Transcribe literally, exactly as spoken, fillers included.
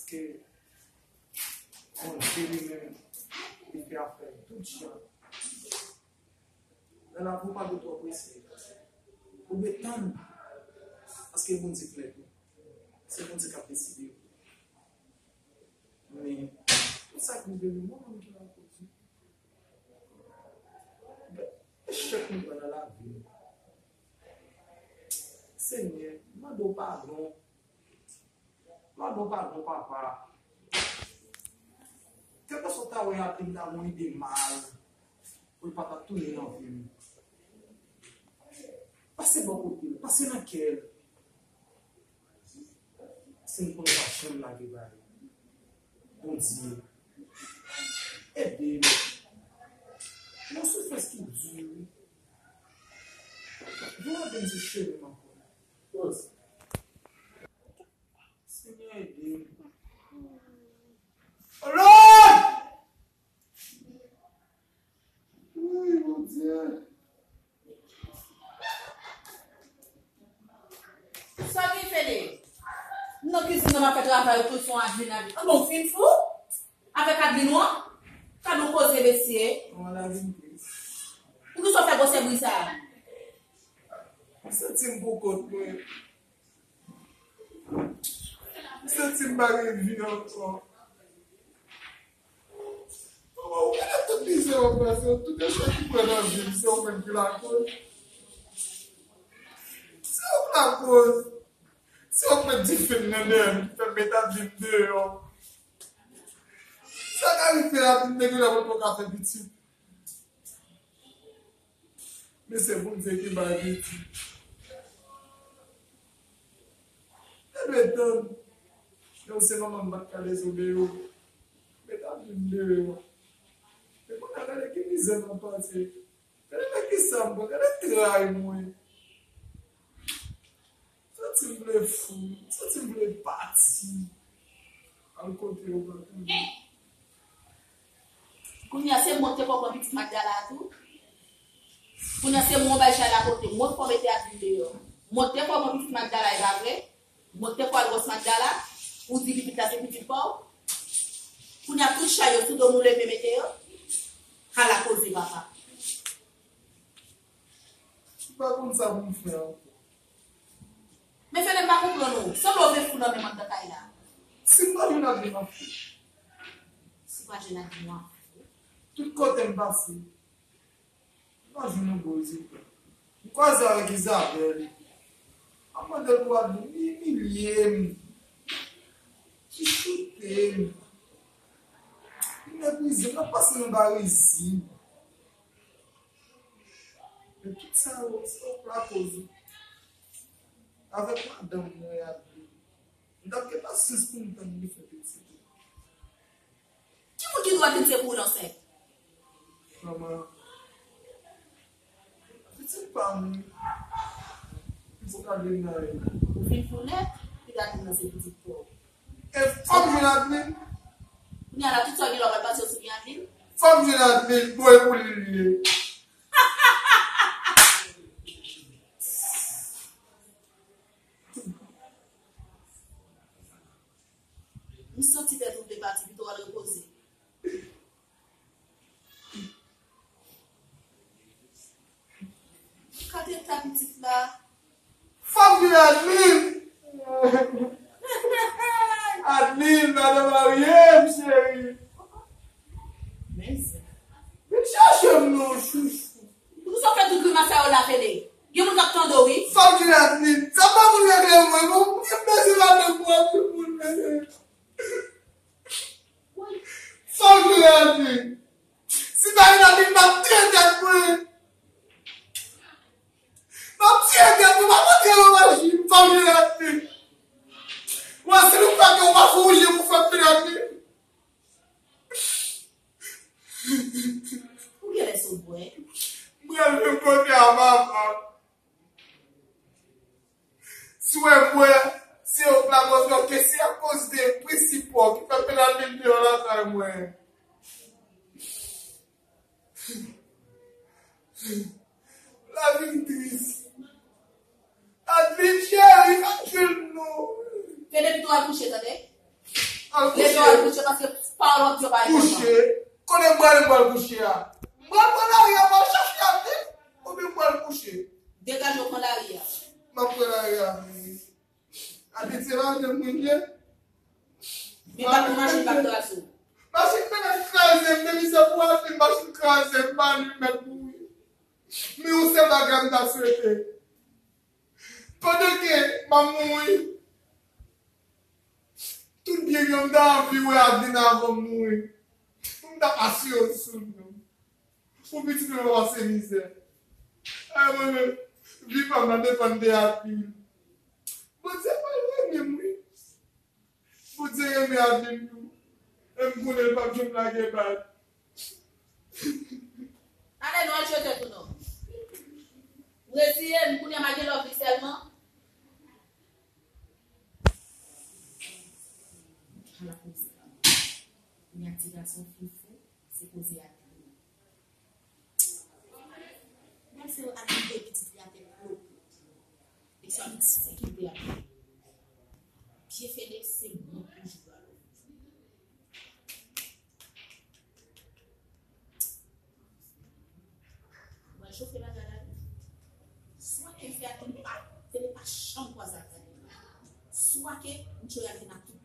Ke Bondye li menm, li fè afè l tout jan. Nan lavi w pa dwe twò prese. Ou dwe tann. Paske Bondye k mèt ou. Se Bondye k ap deside. Men, tout sa k rive nou, mwen menm ki lakoz. Echèk nou pran nan lavi. Senyè, m mande w padon. Padon, padon, papa. Kèlkeswa w ta wè Adeline ta gon ide mal, pou l pa ta tounen nan vi m. Pase bò kote l, pase nan kè l. Se m konnen w pa janm lage bay. Bondye, ede m. Yon soufrans ki di wi. Vin avè m sou chemen m ankò. Senyè, ede m. Lòd! Wi, Bondye. Sa w gen, Fede? M nan kizin nan, m ap fè travay, ou tou se yon Adeline, Adeline. An bon, w fin fou? Avèk Adeline ou an? Gad yon koze, mesye. Mwen la vin tris. Poukisa w fè gwosè bri sa a? M santi m pou kont mwen. M santi m pa gen vi ankò. Mama, ou genlè tout mizè w ap pase, tout echèk ou pran nan vi m, se ou menm ki lakoz. Se ou k lakoz. Se ou k met dife nan dèyè m, ki fè m met Adeline deyò. Sa ka rive a, Adeline te genlè poko ka fè pitit. Men se Bondye ki bay pitit. Te dwe tann. Lè w se manman m, m pa t ka dezole w. Men Adeline deyò. Men kounye a, gade ki mizè m ap pase. Gade nan kisa m pran, gade tray mwen. Santi m vle fou, santi m vle pati. Al kote yo pa konnen. Kounye a se mwen ki te fè w pran pitit Magdala a tou. Kounye a se mwen w bay chay la pote, mwen ki fè w mete Adeline deyò. Mwen ki te fè w pran pitit Magdala, e pa vre? Mwen ki te fè w al wè Magdala, ou di pitit la se pitit pa w. Kounye a tout chay yo sou do m ou leve mete yo. Ala koze papa. M pa konn sa pou m fè ankò. Men Fede, m pa konprann ou. Sanble w vle fou nan menm anndan kay la. Si m pa jwenn Adeline, m ap fou. Si w pa jwenn Adeline, w ap fou. Tout kote m pase, m pa jwenn yon bon rezilta. M kwaze avèk Isabelle. M ap mande l pou Adeline, li imilye m. Li choute m. Li meprize m, l ap pase nan ba rizib. Men tout sa yo, se ou k lakoz. Avèk madanm mwen, Adeline, m t ap gen pasyans pou m tann li fè pitit. Ki moun ki dwe di se pou w l ansent? Manman, pitit pa m wi. Pitit Adeline nan wi. Ou fin fou nèt, pitit Adeline nan se pitit pa w. E fò m jwenn Adeline. Kounye a la, tout sa w gen la, w pral pase yo sou men Adeline? Fò m jwenn Adeline, bon, e pou li l ye. M santi tèt ou vle pati, pito w al repoze. Gade eta pitit la. Fò m jwenn Adeline. Adeline, madan marye m, cheri. Men sa. Vin chache m non, chouchou. Poukisa w fè tout grimas sa yo la, Fede? Gen moun k ap tande w, wi. Fò m jwenn Adeline. Sa pa moun regle mwen, non. M gen bezwen ladan pou anpil moun, mesye. Fò m jwenn Adeline. Si pa gen Adeline, m ap tiye tèt mwen. M ap tiye tèt mwen, m ap antre nan machin, m ap jwenn Adeline. Wè, si nou fè ke w pa fè wouje pou fè m jwenn Adeline. Ou genlè sot vre. M pral menm kote a, manman. Si w wè m wè, se yo k lakoz, men ke se akoz de prensip pa w ki fè m pral vin deyò lakay mwen. Lavi m tris. Adeline cheri, m ap jwenn nou. Fede, pito w al kouche, tande? Leve w al kouche paske pawòl w ap di yo pa enpòtan. Kouche. Kote m prale m pral kouche a? M pral pran lari a, m pral chache Adlin, oubyen m pral kouche? Degaje w pran lari a. M ap pran lari a, wi. Adlin se madanm mwen ye. Men pa pou machin pa kraze w. Machin pa kraze m, depi se pou Adlin, machin kraze m, m pa li mèt mouri. Men yon sèl bagay m ta swete. Pandan ke m ap mouri, tout byen yo m ta anvi wè Adlin avan m mouri. Pou m ta asire l sou l menm. Pou pitit mwen pa pase mizè. Ay mwen menm, vi pa m nan depann de Adlin. Bondye pa renmen m wi. Bondye renmen Adlin tou. E m konnen l p ap janm lage bal. Ale non, al jete tou non. Reziye m, kounye a m a gen love li sèlman. Ala koze. Kounye a ti gason fin fou, se koze a li. Mwen se yo ak mete pitit li atè plo. E sa ki te a. Pye fede se mwen toujou alo. Mwen chofe bagay la. Swa ke m fè ak li pa, fede pa chanm kwaze ak li. Swa ke m tchoy ak li nan tout